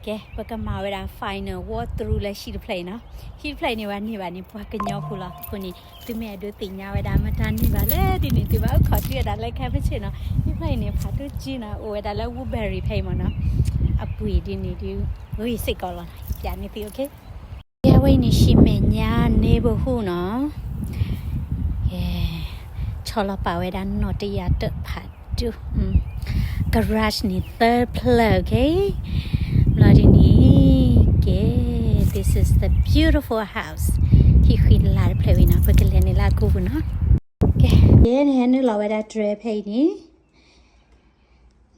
ကဲ ပကမၤဝဲဒၣ် final walk through လၢဟံၣ်တဖျၢၣ်အံၤနီၤ. ဟံၣ်တဖျၢၣ်အံၤန့ၣ် ပှၤန့ၢ်ဘၣ်န့ၣ် ပှၤကညီဖိလီၤ. အဃိန့ၣ် သုမ့ၢ်အဲၣ်ဒိးသ့ၣ်ညါဝဲဒၣ် မတၤန့ၢ်ဘၣ်လၢဒ်န့ၣ် သုဘၣ်အိၣ်ခိးတုၤဝဲဒၣ်လၢခဲမုၢ်ဆ့ၣ်နီၤ. ဟံၣ်တဖျၢၣ်အံၤန့ၣ် ဖးဒိၣ်ကံနီၤ, အိၣ်ဝဲဒၣ်လၢ Woodbury ဖဲအံၤမ့ၢ်နီၤ. အပှ့ၤဒ်န့ၣ်ဒုး ဂ့ၤစ့ၢ်ကီးလီၤ. ယပြန့ၢ်သု okay. ကဲ အဝဲအံၤန့ၣ် ရှံမဲာ်ညါ neighborhood နီၤ. ကဲ ဆီလီၤပာ်ဝဲဒၣ်နီၣ်တယၢ်တၢၣ်ဖးဒိၣ်, garage န့ၣ်သၢဖျၢၣ်, okay. ဘျီဒ်န့ၣ် ကဲ this is the beautiful house. ဟံၣ်ဃံလၤတဖျၢၣ်ဝဲနီၤ, ပကလဲၤန့ၣ်လၢအကူပူၤနီၤ. ကဲ ယဲနဟဲနုာ်လီၤဝဲဒၣ်တြဲၤဖဲအံၤန့ၣ်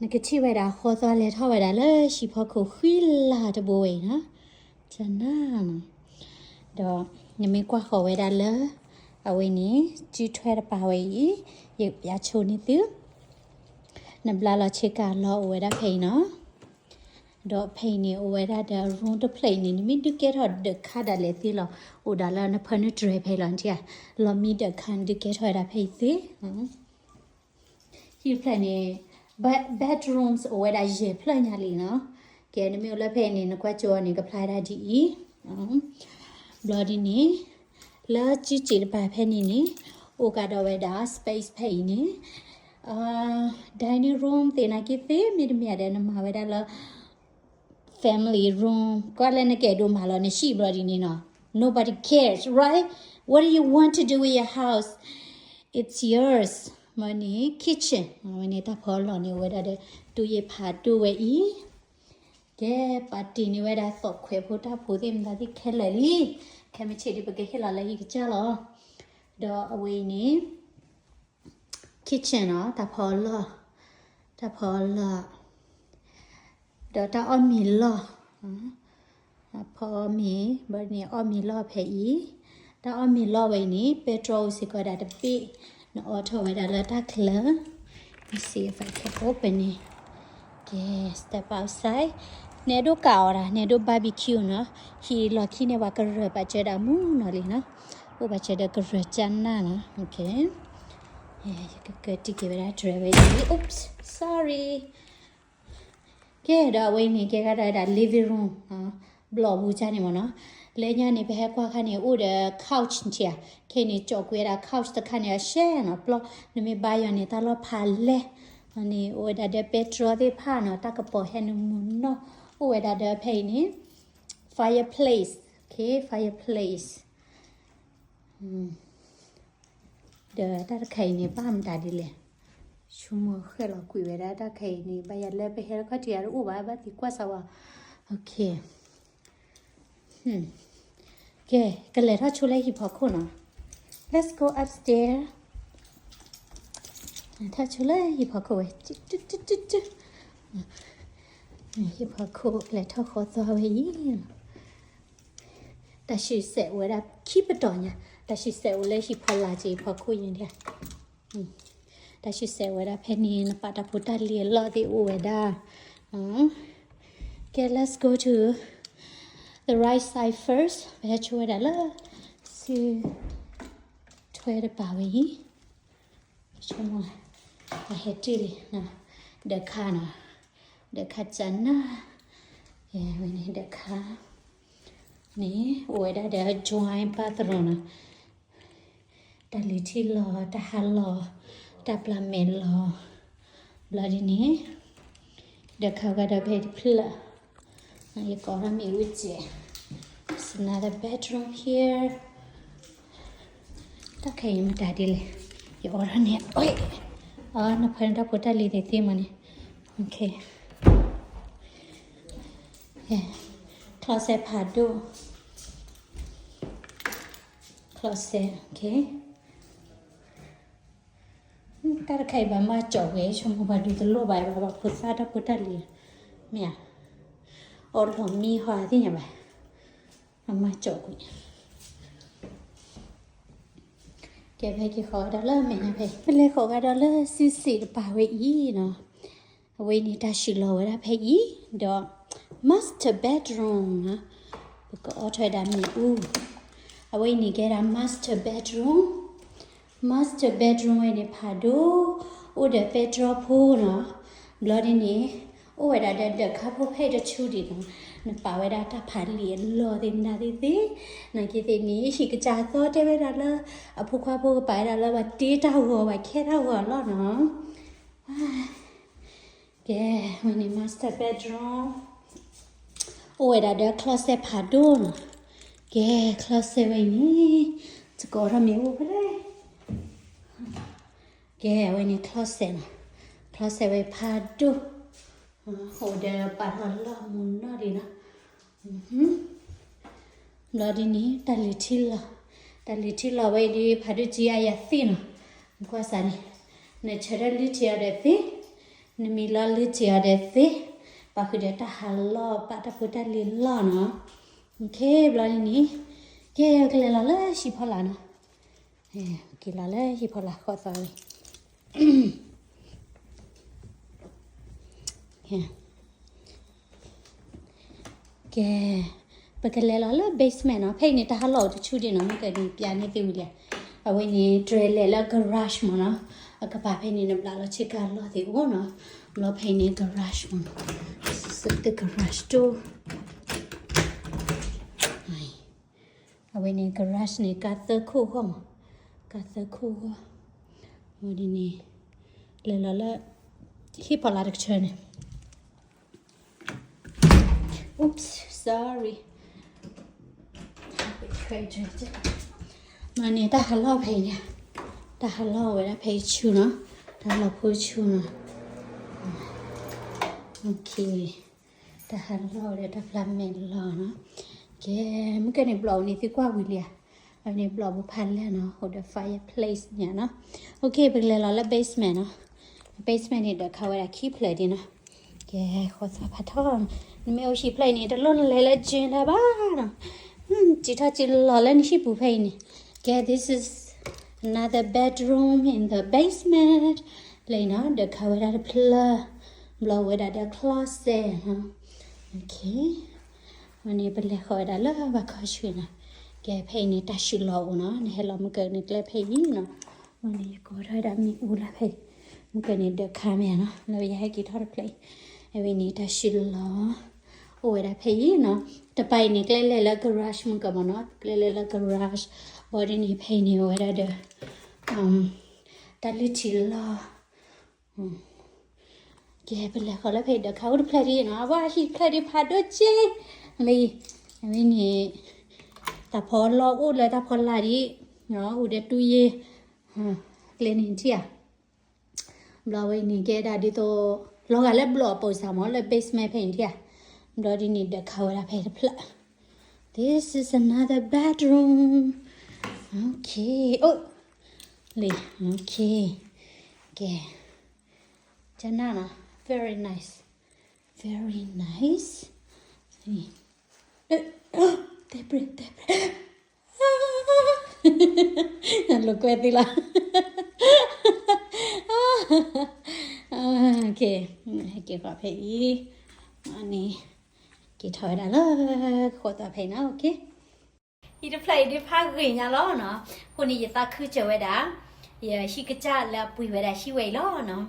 နကထံၣ်ဝဲဒၣ်ဃီသွါလဲၤထီၣ်ဝဲဒၣ်လၢဟံၣ်ဖီခိၣ်ဃံလၤတဘိဝဲအံၤနီၤ, ကနၣ်နီၤ. ဒီးနမ့ၢ်ကွၢ်ဃီၤဝဲဒၣ်လၢ အဝဲန့ၣ် စုထွဲတပၤဝဲအံၤ, ယဆိန့ၢ်သု, နဘျါလီၤဆ့ကၤလီၤအိၣ်ဝဲဒၣ်ဖဲအံၤနီၤ. ဒီးဖဲအံၤန့ၣ် အိၣ်ဝဲဒၣ်ဒီး room တဖျၢၣ်အံၤန့ၣ် နမ့ၢ်ဒုးကဲထီၣ်ဒီးခါဒၣ်လဲာ်သ့လီၤ, အိၣ်ဒၣ်လၢနဖၢနုာ်တြဲၤဖဲအံၤလီၤ, နထံၣ်ဧါ, လီၤမံဒီးခါနဒုးကဲထီၣ်ဝဲဒၣ်ဖဲအံၤသ့ ဟံၣ်တဖျၢၣ်န့ၣ် bedrooms အိၣ်ဝဲဒၣ်ယဲၢ်ဖျၢၣ်ညါလံနီၤ. ကဲ နမ့ၢ်အိၣ်လၢဖဲအံၤန့ၣ် နကွၢ်ကၠိအီၤန့ၣ် ကဖျါဒၣ်ဒ်အံၤ, ဘျီဒ်န့ၣ် လၢစုစ့ၣ်တပၤဖဲန့ၣ်န့ၣ် အိၣ်ကဒီးဝဲဒၣ် space ဖဲအံၤန့ၣ် dining room သ့ၣ်နာ်က့သ့ မ့တမ့ၢ်ဒီးနမၤဝဲဒၣ်လၢ family room ကွၢ်လၢနကအဲၣ်ဒိးမၤလီၤနဟံၣ်ဘျီဒ်န့ၣ်နီၤ, nobody cares, right? What do you want to do with your house? It's yours. မ့ၢ်န့ၣ် kitchen မ့ၢ်န့ၣ် တၢ်ဖီလီၢ်န့ၣ် အိၣ်ဝဲဒၣ်ဒီး တူၢ်ယ့ၢ်ဖးဒိၣ်ဝဲအံၤ, ကဲ ပာ်တ့ၢ်န့ၢ်ဝဲဒၣ်သိးခွဲးဖိတၢ်ဖိသ့ၣ်မတၤသ့ၣ်ခဲလၢာ်လံ, ခဲမုၢ်ဆ့ၣ်ဒ် ပကဟ့ၣ်လီၤလၢဟံၣ်ကစၢ်လီၤ. ဒီးအဝဲအံၤန့ၣ် kitchen နီၤ, တၢ်ဖီလီၢ်, တၢ်ဖီလီၢ်, ဒီးတၢ်အီၣ်မ့ၤလီၢ်, ဖီအီၣ်မ့ၤ, ဘျီန့ၣ်အီၣ်မ့ၤလီၢ်ဖဲအံၤ, တၢ်အီၣ်မ့ၤလီၢ်ဝဲအံၤန့ၣ် ပဲတြီအိၣ်စ့ၢ်ကီးဒၣ်တဘ့ၣ်, နအိးထီၣ်ဝဲဒၣ်လၢတၢ်ချၢ, let's see if I can open it. ကဲ step outside. နအဲၣ်ဒိးကးအီၤဒၣ် နအဲၣ်ဒိး barbecue နီၤ, ဟံၣ်လီၢ်ခံန့ၣ် ပှၤကရၢၢ်ပာ်စၢၤဒၣ်မူနီၤလံနီၤ, အိၣ်ပာ်စၢၤဒီးကရၢၢ်ကၠါနၢ်နီၤ, okay. ယကကၢတံၢ်က့ၤဝဲဒၣ်တြဲၤဝဲအံၤ, oops, sorry. ကဲ ဒီးအဝဲအံၤန့ၣ် ကဲကဒီးဝဲဒၣ် living room ဘျီၣ်ပူၤကၠါန့ၣ်မ့ၢ်နီၤ, လၢညါန့ၣ် ပဟဲကွၢ်ခါန့ၣ် အိၣ်ဒီး couch ထံၣ်ဧါ, ခဲအံၤန့ၣ် ကၠီၣ်ကွံာ်ဝဲဒၣ် couch တခါန့ၣ် အရှဲနီၤ, ပျီ နမ့ၢ်ဘါယွၤန့ၣ် တၢ်လီၢ်ဖးလဲၢ်, န့ၣ် အိၣ်ဝဲဒၣ်ဒီးပဲတြီသ့ၣ်တဖၣ်နီၤ, တၢ်ကပီၤဟဲနုာ်မုာ်နီၢ်, အိၣ်ဝဲဒၣ်ဒီးဖဲအံၤန့ၣ် fireplace, okay, fireplace. ဒီးတၢ်တခါအံၤန့ၣ် ဘၣ်မတၤဒ်လဲၣ်, ဆိကမိၣ်ဃဲၣ်လီၤကွံာ်ဝဲဒၣ်တၢ်တခါအံၤန့ၣ်, ဘၣ်ယၤလၢပဟဲခီၣ်ထံးအတအိၣ်ဘၣ်, ဘၣ်သံကွၢ်စၢၤဝဲ, okay. ကဲ ကလဲၤထီၣ်ဆိလၢဟံၣ်ဖီခိၣ်နီၤ, let's go upstairs. ထီၣ်ဆိလၢဟံၣ်ဖီခိၣ်ဝဲ, ဟံၣ်ဖီခိၣ်လဲၤထီၣ်ဃီသွါဝဲအံၤ, တၢ်ဆံၣ်စဲးအိၣ်ဝဲဒၣ်ခံပတီၢ်ညါ, တၢ်ဆံၣ်စဲးအိၣ်လၢဟံၣ်ဖီလာ်က့ၤဖီခိၣ်အံၤဒၣ်, တၢ်ဆံၣ်စဲးအိၣ်ဝဲဒၣ်ဖဲန့ၣ်, နပာ်တၢ်ဖိတၢ်လံၤအလီၢ်သ့ၣ်အိၣ်ဝဲဒၣ်, ကဲ let's go to the right side first. ပဟဲဆိဝဲဒၣ်လၢ စုထွဲတပၤဝဲအံၤ, ဆိကမိၣ် ပဟဲတုၤလံ, ဒီးခါနီၤ, ဒီးခါကနၣ်, ဝဲန့ၣ်ဒီးခါန့ၣ် အိၣ်ဝဲဒၣ်ဒီး joint bathroom နီၤ, တၢ်လုၢ်ထံလီၤ, တၢ်ဟးလီၤ, တၢ်ပျၢ်မဲာ်လီၤ, ဘျီဒ်န့ၣ်, ဒီးခါကဒီးဖဲတဖျၢၣ်, ယကအိးထီၣ်မ့ၣ်အူစဲး, it's another bedroom here. တၢ်ခဲအံၤမတၤဒ်လဲၣ်, ယအိးထီၣ်န့ၣ်, နဖဲနတၢ်ဖိတၢ်လံၤသ့ၣ်သ့ၣ်မးန့ၣ်, okay. closet ဖးဒိၣ်, closet, okay. တၢ်တခါအံၤဘၣ်မၤကၠီၣ်ဝဲ, ဆိကမိၣ်ပှၤဒုးတလိၣ်ဘၣ်, ဘၣ်ဖိသၣ်တၢ်ဖိတၢ်လံၤ, မ့ၢ်ဧါ, အီၣ်လီၤမံဟီသ့ၣ်ညါဘၣ်, အမၤကၠီၣ်ကွံာ်, ကဲ ပဟဲက့ၤဃီၤကဒီးလၢမဲာ်ညါဖဲ, ပလဲၤဃီၤကဒီးလၢစုစ့ၣ်တပၤဝဲအံၤနီၤ. အဝဲအံၤန့ၣ် တၢ်ဆံၣ်လီၤဝဲဒၣ်ဖဲအံၤ, ဒီး master bedroom နီၤ, ပကအိးထီၣ်ဝဲဒၣ်မ့ၣ်အူ, အဝဲအံၤန့ၣ်ကဲဒၣ် master bedroom, master bedroom ဝဲန့ၣ်ဖးဒိၣ်, အိၣ်ဒီးပဲတြီဖိနီၤ, ဘျီဒ်န့ၣ်, အိၣ်ဝဲဒၣ်ဒီးဒၢးခါဖိဖဲအံၤတဆူဒံးနီၤ, နပာ်ဝဲဒၣ်တၢ်ဖးလံာ်အလီၢ်သ့ၣ်မနုၤသ့ၣ်သ့ၣ်, နာ်က့သ့ၣ်န့ၣ် ဟံၣ်ကစၢ်သီတဲဝဲဒၣ်လၢ အဖိခွါဖိကပာ်ဝဲဒၣ်လၢပှၤတ့တၢ်ဂီၤ ပှၤခဲတၢ်ဂီၤလီၤနီၤ. ကဲ, ဝဲန့ၣ် master bedroom အိၣ်ဝဲဒၣ်ဒီး closet ဖးဒိၣ်နီၤ. ကဲ, closet ဝဲအံၤန့ၣ် တကိးထီၣ်မ့ၢ်အိၣ်ဖဲလဲၣ်. ကဲ, အဝဲန့ၣ် closet နီၤ, closet ဝဲဖးဒိၣ်, အိၣ်ဒီးပာ်ထီၣ်လီၢ်မူနီၢ်ဒံးနီၤ. ဘျီဒ်န့ၣ် တၢ်လုၢ်ထံလီၢ်, တၢ်လုၢ်ထံလီၢ်ဝဲအံၤဒ်ဖးဒိၣ်ကံအါယၤသ့ၣ်နီၤ, ကွၢ်စးန့ၣ်, နဆၢထၢၣ်လုၢ်ထံအီၤဒီးသ့, နမံၤလီၤလုၢ်ထံအီၤဒီးသ့, ပာ်ဃုာ်ဒီးတၢ်ဟးလီၢ် ပာ်တၢ်ဖိတၢ်လံၤလီၢ်နီၤ. ဘျီဒ်န့ၣ်, ကဲ ကလဲၤလီၤလၢဟံၣ်ဖီလာ်နီၤ, က့ၤလီၤလၢဟံၣ်ဖီလာ်ဃီသီဝဲ ကဲ, ပကလဲၤလီၤလၢ basement နီၤ, ဖဲအံၤန့ၣ် တၢ်ဟးလီၢ်အိၣ်တဆူဒံးနီၤ, မ့ၢ်ကဒုးပျးန့ၢ်သုဝံၤလံ, အဝဲန့ၣ် တြဲၤလဲၤလၢ garage မ့ၢ်နီၤ, အကပၤဖဲန့ၣ် နဘျးလီၤဆ့ကၤလီၢ်သ့ၣ်အိၣ်နီၤ, ဘျီဖဲအံၤန့ၣ် garage မ့ၢ်နီၤ, သု garage door အဝဲန့ၣ် garage န့ၣ် ကါသၢခိၣ်ဂီၢ်မး, ကါသၢခိၣ်ဂီၢ်, ဝဲဒ်န့ၣ်, လဲၤလီၤလၢ ဟံၣ်ဖီလာ်တကထၢန့ၣ်, oops, sorry, မ့ၢ်န့ၣ် တၢ်ဟးလီၢ်ဖဲအံၤ, တၢ်ဟးလီၢ်ဝဲဒၣ်ဖဲအံၤဆူနီၤ, တၢ်လီၢ်ဖိဆူနီၤ, တၢ်ဟးလီၢ်ဝဲဒၣ်တၢ်ဖျါမဲာ်လီၤနီၤ, ကဲ, မ့ၢ်ကဲန့ၣ်ဘျီးန့ၣ် သုကွၢ်ဝံၤလံဧါ, အဝဲန့ၣ်ဘျီးဖိဖးလဲၢ်နီၤ, အိၣ်ဒီး fireplace န့ၣ်နီၤ, ပကလဲၤလီၤလၢ basement နီၤ, basement န့ၣ်ဒီးခးဝဲဒၣ်ခံဖျၢၣ်ဒံးနီၤ, ကဲ, ဃီသီဖးထီ, နမ့ၢ်အိၣ်ဟံၣ်ဖျၢၣ်အံၤန့ၣ် တလိၣ်နလဲၤလၢ gym လၢၤဘၣ်နီၤ, စံးထီၣ်စံးလီၤလၢနဟံၣ်ပူၤဖဲအံၤန့ၣ်, ကဲ, this is another bedroom in the basement, လၢအံၤနီၤ, ဒီးခးဝဲဒၣ်တဖျၢၣ်, ဘျီးဝဲဒၣ်ဒီး closet နီၤ, ဝဲန့ၣ်ပလဲၤဃီၤဝဲဒၣ်လၢဘၣ်ခီဆူနီၤ, ကဲဖဲအံၤန့ၣ် တၢ်စုလီၢ်အိၣ်နီၤ, နဟဲလီၤမ့ၢ်ကန့ၣ်ကျဲဖဲအံၤနီၤ, ဝဲန့ၣ်ယကိးထီၣ်ဝဲဒၣ်မ့ၣ်အူလၢဖဲအံၤ, မ့ၢ်ကန့ၣ်ဒီးခါမ့ၢ်နီၤ, လၢယဟဲက့ၤထီၣ်တဖျၢၣ်အံၤ, အဝဲန့ၣ်တၢ်စုလီၢ်, အိၣ်ဝဲဒၣ်ဖဲအံၤနီၤ, တပၤအံၤန့ၣ် ကျဲလဲၤလၢ garage မ့ၢ်ကမ့ၢ်နီၤ, ကျဲလဲၤလၢ garage, ဘျီဒ်န့ၣ်ဖဲအံၤန့ၣ် အိၣ်ဝဲဒၣ်ဒီး တၢ်လုၢ်ထံလီၢ်, ကဲပလဲၤဃီၤလၢဖဲအံၤဒီးခးအိၣ်တဖျၢၣ်ဒံးနီၤ, အဝဲဟံၣ်တဖျၢၣ်ဒံးဖးဒိၣ်က့, လၢအံၤ, အဝဲန့ၣ်, တၢ်ဖီလီၢ်အိၣ်လၢတၢ်ဖီလာ်ဒံး, အိၣ်ဒီးတူၢ်ယ့ၢ်, ကျဲန့ၣ်ထံၣ်ဧါ, ဘျီဝဲအံၤန့ၣ်ကဲဒၣ်ဒ်သိး, လီၤဂာ်လၢဘျီးအပိာ်စၢ်မ့ၢ်လၢ basement ဖဲအံၤထံၣ်ဧါ, ဘျီဒ်န့ၣ်ဒီးခးဝဲဒၣ်ဖဲတဖျၢၣ်, this is another bedroom, okay, အိၣ်, လံ, okay, ကဲ, ကနၣ်နီၤ, very nice, very nice, တဲပြဲၢ်တဲပြဲၢ်, လိာ်ကွဲသ့လီၤ, okay, ဟဲက့ၤဃီၤဖဲအံၤ, န့ၣ်, က့ၤထီၣ်ဝဲဒၣ်လၢ, ဃီသီဖဲအံၤနီၤ, okay. ဟံၣ်တဖျၢၣ်အံၤဒုးဖးဂ့ၤညါလီၤနီၤ, အဃိန့ၣ် ယသးခုစၢၤဝဲဒၣ်, ယဟံၣ်ကစၢ်လၢအပှ့ၤဝဲဒၣ်ဟံၣ်ဝဲအံၤလီၤနီၤ,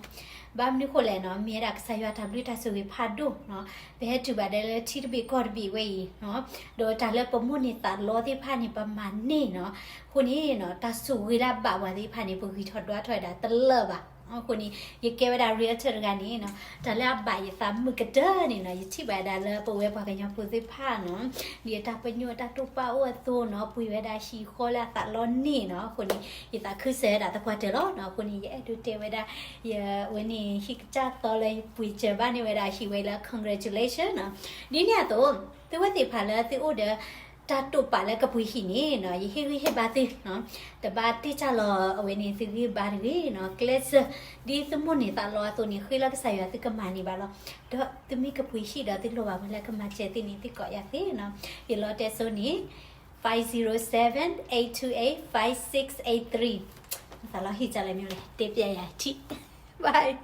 ဘၣ်မနုၤဃိလဲၣ်နီၤ, မ့ၢ်ဝဲဒၣ်ကစၢ်ယွၤတၢ်ဘျုးတၢ်ဆိၣ်ဂ့ၤဖးဒိၣ်နီၤ, ပဟဲတုၤဘၣ်ဒီးလၢထံတဘ့ၣ်ကီၢ်တဘ့ၣ်ဝဲအံၤနီၤ, ဒီးတၢ်လၢပမိၣ်န့ၢ်သးလီသ့ၣ်တဖၣ်န့ၣ် ပမၤန့ၢ်နီၤ, အဃိန့ၣ်နီၤ, တၢ်ဆိၣ်ဂ့ၤလၢအဘၣ်ပှၤသ့ၣ်တဖၣ်န့ၣ် ပဂံၢ်ထီၣ်ဒွးထီၣ်ဝဲဒၣ်တလၢာ်ဘၣ်, အဃိန့ၣ် ယကဲဝဲဒၣ် realtor တဂၤန့ၣ်နီၤ, တၢ်လၢအဘၣ်ယသးမုာ်ကတၢၢ်န့ၣ်နီၤ, ယထံၣ်ဘၣ်ဝဲဒၣ်လၢပဝဲပှၤကညီဖိသ့ၣ်တဖၣ်နီၤ, ဒ်အတၢ်ပညိၣ်အတၢ်တိာ်ပာ်အိၣ်အသိးနီၤ, ပှ့ၤဝဲဒၣ်ဟံၣ်ဃီလၢအသးလီန့ၢ်နီၤ, အဃိန့ၣ် ယသးခုစၢၤဝဲဒၣ်သပှၢ်တၢၢ်လီၤနီၤ, အဃိန့ၣ် ယအဲၣ်ဒိးတဲဝဲဒၣ်, ယဝဲန့ၣ် ဟံၣ်ကစၢ်သီလၢယပှ့ၤစၢၤဘၣ်န့ၢ်ဝဲဒၣ်ဟံၣ်ဝဲလၢ congratulation နီၤ, ဒ်န့ၣ်အသိး, သုဝဲသ့ၣ်တဖၣ်လၢသုအိၣ်ဒီး တၢ်တိာ်ပာ်လၢကပှ့ၤဟံၣ်န့ၣ်နီၤ, ယဟ့ၣ်ဂံၢ်ဟ့ၣ်ဘါသုနီၤ, တဘၣ်တ့ၢ်တၢ်လီၤအဝဲန့ၣ် သုဂံၢ်ဘါတဂ့ၤနီၤ, ကျဲးစၢး ဒ်သုမိၣ်န့ၢ်သးလီအသိးန့ၣ် ဃ့လၢကစၢ်ယွၤသုကမၤန့ၢ်ဘၣ်လီၤ, ဒီးသုမ့ၢ်ကပှ့ၤဟံၣ်ဒီးသုလိၣ်ဘၣ်ဝဲလၢကမၤစၢၤသုန့ၣ် သုကိးယၤသ့နီၤ, ယလီတဲစိန့ၣ် five zero seven, eight two eight, five six eight three, သးလီဟံၣ်ကလဲၣ်မ့ၢ်လဲၣ် တဲပျဲယၤထံၣ်, bye.